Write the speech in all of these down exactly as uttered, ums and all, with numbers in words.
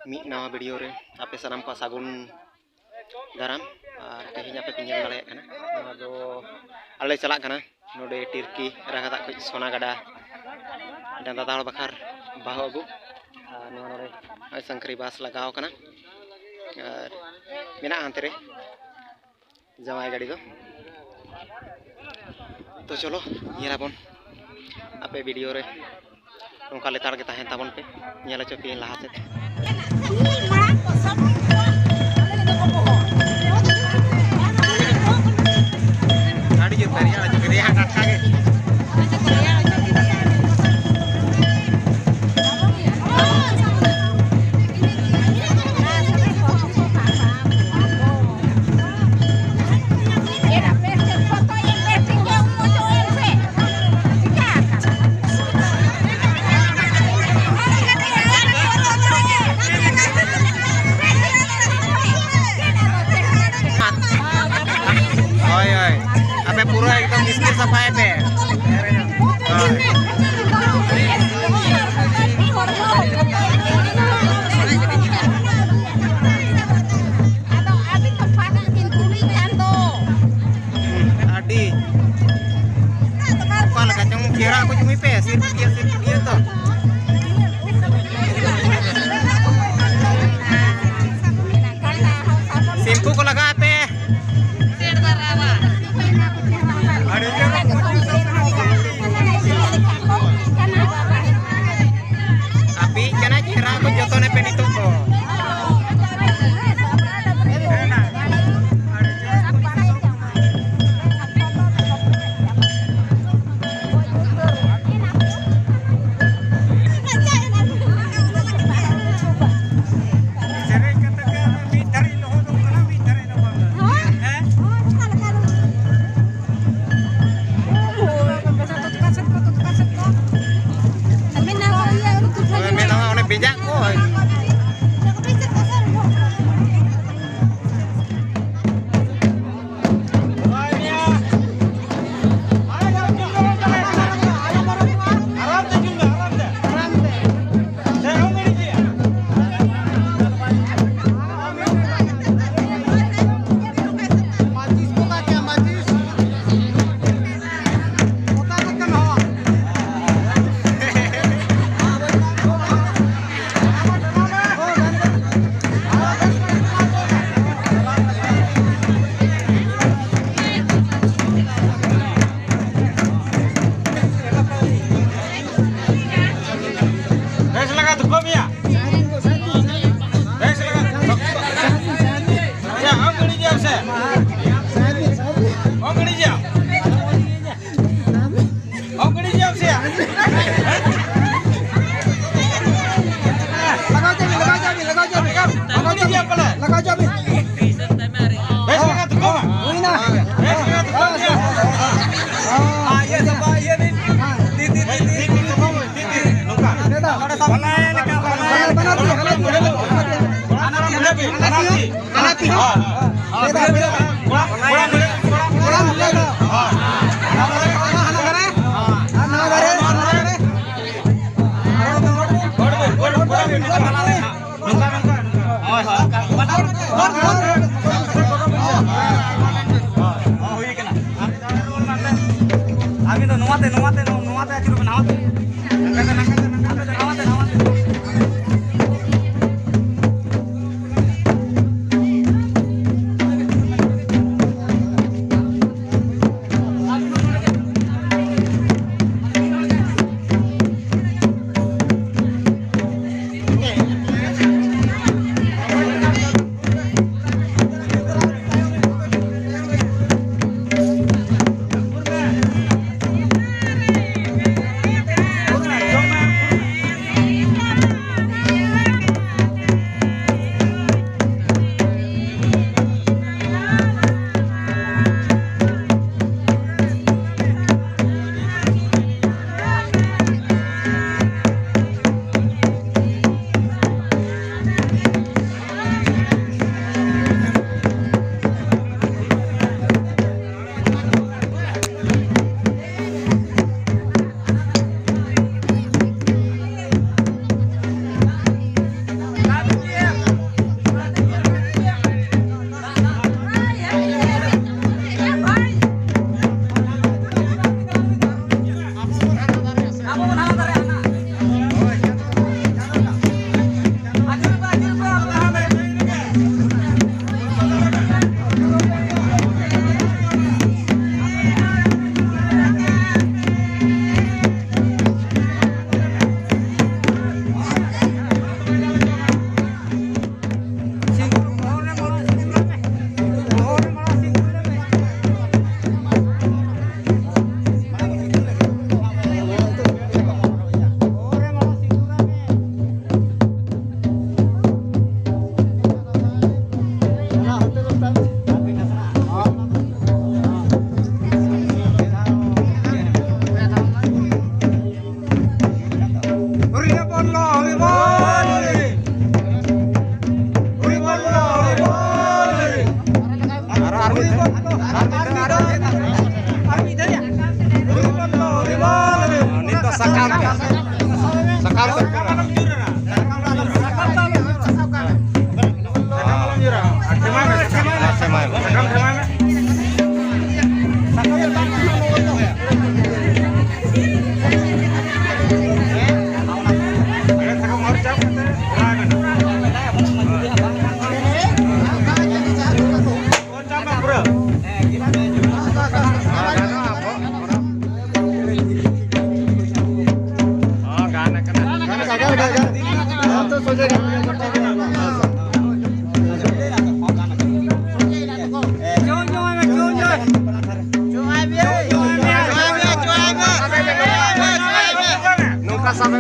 ᱢᱤᱫ ᱱᱟᱣᱟ ᱵᱷᱤᱰᱤᱭᱳ ᱨᱮ ᱟᱯᱮ ᱥᱟᱱᱟᱢ ᱠᱚ ᱥᱟᱹᱜᱩᱱ ᱫᱟᱨᱟᱢ᱾ ᱟᱨ ᱛᱮᱦᱮᱧ ᱟᱯᱮ ᱯᱮ ᱧᱮᱞ ᱫᱟᱲᱮᱭᱟᱜ ᱠᱟᱱᱟ, ᱱᱚᱣᱟ ᱫᱚ ᱟᱞᱮ ᱪᱟᱞᱟᱜ ᱠᱟᱱᱟ ᱱᱚᱰᱮ ᱴᱤᱨᱠᱤ ᱨᱟᱜᱟᱫᱟᱜ ᱠᱷᱚᱱ ᱥᱚᱱᱟᱜᱟᱰᱟ ᱢᱤᱫᱴᱟᱝ ᱫᱟᱫᱟ ᱦᱚᱲ ᱵᱟᱠᱷᱟᱨ ᱵᱟᱹᱦᱩ ᱟᱹᱜᱩ᱾ ᱟᱨ ᱱᱚᱣᱟ ᱱᱚᱰᱮ ᱱᱚᱜᱼᱚᱭ ᱥᱟᱝᱠᱷᱟᱨᱤ ᱵᱟᱥ ᱞᱟᱜᱟᱣ ᱠᱟᱱᱟ ᱟᱨ ᱢᱮᱱᱟᱜᱼᱟ ᱦᱟᱱᱛᱮ ᱨᱮ ᱡᱟᱶᱟᱭ ᱜᱟᱹᱰᱤ ᱫᱚ᱾ ᱛᱚ ᱪᱚᱞᱚ ᱧᱮᱞᱟᱵᱚᱱ ᱟᱯᱮ ᱵᱷᱤᱰᱤᱭᱳ ᱨᱮ, ᱱᱚᱝᱠᱟ ᱞᱮᱛᱟᱲ ᱜᱮ ᱛᱟᱦᱮᱱ ᱛᱟᱵᱚᱱ ᱯᱮ, ᱧᱮᱞ ᱦᱚᱪᱚ ᱯᱮᱭᱟᱹᱧ ᱞᱟᱦᱟ ᱥᱮᱫ᱾ ᱟᱹᱰᱤ ᱡᱳᱨ ᱫᱟᱨᱮ ᱟᱲᱟᱜ ᱡᱳᱨ ᱜᱮ ᱨᱮᱭᱟᱲ ᱴᱟᱴᱠᱟ ᱜᱮ᱾ ᱦᱳᱭ, ᱦᱳᱭ, ᱟᱯᱮ ᱯᱩᱨᱟᱹ ᱮᱠᱫᱚᱢ ᱤᱥᱠᱤᱨ ᱥᱟᱯᱷᱟᱭ ᱯᱮ᱾ ᱦᱳᱭ᱾ ᱟᱫᱚ ᱟᱹᱵᱤᱱ ᱫᱚ ᱯᱷᱟᱫᱟ ᱵᱤᱱ ᱠᱩᱞᱤ ᱠᱷᱟᱱ ᱫᱚ᱾ ᱟᱹᱰᱤ ᱚᱠᱟ ᱞᱮᱠᱟ ᱪᱚᱝ ᱪᱮᱦᱨᱟ ᱠᱚ ᱡᱩᱢᱤ ᱯᱮ, ᱥᱤᱨᱯᱤᱭᱟᱹ, ᱥᱤᱨᱯᱤᱭᱟᱹ ᱛᱚ᱾ ᱥᱤᱢᱯᱩ ᱠᱚ ᱞᱟᱜᱟᱣ ᱯᱮ᱾ ᱟᱯᱮᱭᱤᱡ ᱠᱟᱱᱟᱭ, ᱪᱮᱦᱨᱟ ᱠᱚ ᱡᱚᱛᱚᱱᱮ ᱯᱮ ᱱᱤᱛᱚᱜ ᱫᱚ᱾ ᱥᱮᱨᱮᱧ ᱠᱟᱛᱮ ᱜᱮ ᱢᱤᱫ ᱫᱷᱟᱨᱮ ᱞᱚᱦᱚᱫᱚᱜ ᱠᱟᱱᱟ, ᱢᱤᱫ ᱫᱷᱟᱨᱮ ᱫᱚ ᱵᱟᱝ᱾ ᱦᱮᱸ? ᱦᱳᱭ, ᱢᱮᱱᱟᱢᱟ ᱚᱱᱮ ᱵᱮᱡᱟᱜ ᱠᱚ᱾ ᱱᱚᱝᱠᱟ, ᱱᱚᱝᱠᱟ, ᱱᱚᱝᱠᱟ᱾ ᱦᱳᱭ, ᱦᱳᱭ, ᱚᱱᱠᱟ᱾ ᱦᱳᱭ, ᱦᱩᱭ ᱠᱟᱱᱟ᱾ ᱟᱹᱵᱤᱱ ᱫᱚ ᱱᱚᱣᱟᱛᱮ, ᱱᱚᱣᱟᱛᱮ, ᱱᱚᱣᱟᱛᱮ ᱟᱹᱪᱩᱨᱚᱜ ᱵᱤᱱ, ᱱᱚᱣᱟᱛᱮ᱾ ᱱᱚᱣᱟᱛᱮ, ᱱᱚᱣᱟᱛᱮ, ᱱᱚᱣᱟᱛᱮ᱾ ᱱᱚᱝᱠᱟ ᱥᱟᱵ ᱢᱮ᱾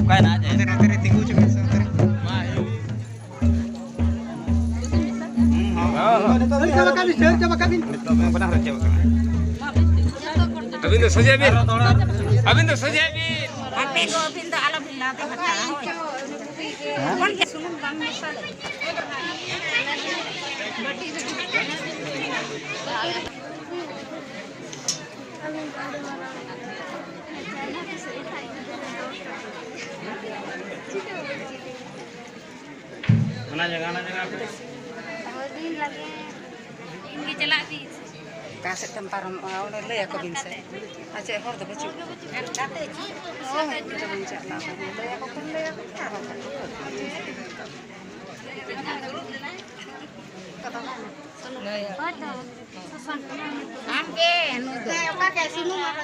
ᱚᱠᱟᱭᱮᱱᱟ ᱟᱡ? ᱱᱚᱛᱮ, ᱱᱚᱛᱮ ᱨᱮ ᱛᱤᱸᱜᱩ ᱦᱚᱪᱚ ᱢᱮ ᱥᱮ ᱱᱚᱛᱮ ᱨᱮ᱾ ᱢᱟ, ᱦᱮᱸ᱾ ᱦᱟᱹᱨ ᱪᱟᱵᱟ ᱠᱟᱜ ᱵᱤᱱ, ᱦᱟᱹᱨ ᱪᱟᱵᱟ ᱠᱟᱜ ᱵᱤᱱ᱾ ᱵᱟᱱᱟ ᱦᱟᱹᱨ ᱪᱟᱵᱟ ᱠᱟᱜ ᱵᱤᱱ᱾ ᱟᱹᱵᱤᱱ ᱫᱚ ᱥᱚᱡᱷᱮ ᱵᱤᱱ᱾ ᱟᱹᱵᱤᱱ ᱫᱚ ᱥᱚᱡᱷᱮ ᱵᱤᱱ᱾ ᱟᱯᱮ ᱫᱚ ᱟᱹᱵᱤᱱ ᱫᱚ ᱟᱞᱚ ᱵᱤᱱ ᱞᱟᱫᱮ ᱦᱟᱛᱟᱲᱟ᱾ ᱦᱚᱯᱚᱱ ᱜᱮ ᱥᱩᱱᱩᱢ ᱵᱟᱝ ᱢᱮᱥᱟ ᱞᱮ᱾ ᱚᱱᱟ ᱡᱟᱭᱜᱟ, ᱚᱱᱟ ᱡᱟᱭᱜᱟ᱾ ᱦᱳᱭ, ᱫᱤᱱ ᱞᱟᱜᱮ᱾ ᱫᱤᱱ ᱜᱮ ᱪᱟᱞᱟᱜ ᱵᱤᱱ᱾ ᱚᱠᱟ ᱥᱮᱫ ᱛᱮᱢ ᱯᱟᱨᱚᱢᱚᱜᱼᱟ, ᱚᱸᱰᱮ ᱞᱟᱹᱭ ᱟᱠᱚ ᱵᱤᱱ ᱥᱮ᱾ ᱟᱨ ᱪᱮᱫ ᱦᱚᱲ ᱫᱚ ᱵᱟᱹᱪᱩᱜ ᱠᱚᱣᱟ? ᱦᱳᱭ, ᱚᱸᱰᱮ ᱵᱚᱱ ᱪᱟᱞᱟᱜᱼᱟ᱾ ᱞᱟᱹᱭ ᱟᱠᱚ ᱠᱷᱟᱱ ᱞᱟᱹᱭ ᱟᱠᱚ ᱠᱷᱟᱱ᱾ ᱦᱳᱭ ᱛᱚ᱾ ᱟᱢ ᱜᱮ, ᱱᱩᱭ ᱫᱚ᱾ ᱚᱠᱟ ᱜᱮ ᱥᱩᱱᱩᱢ ᱟᱨ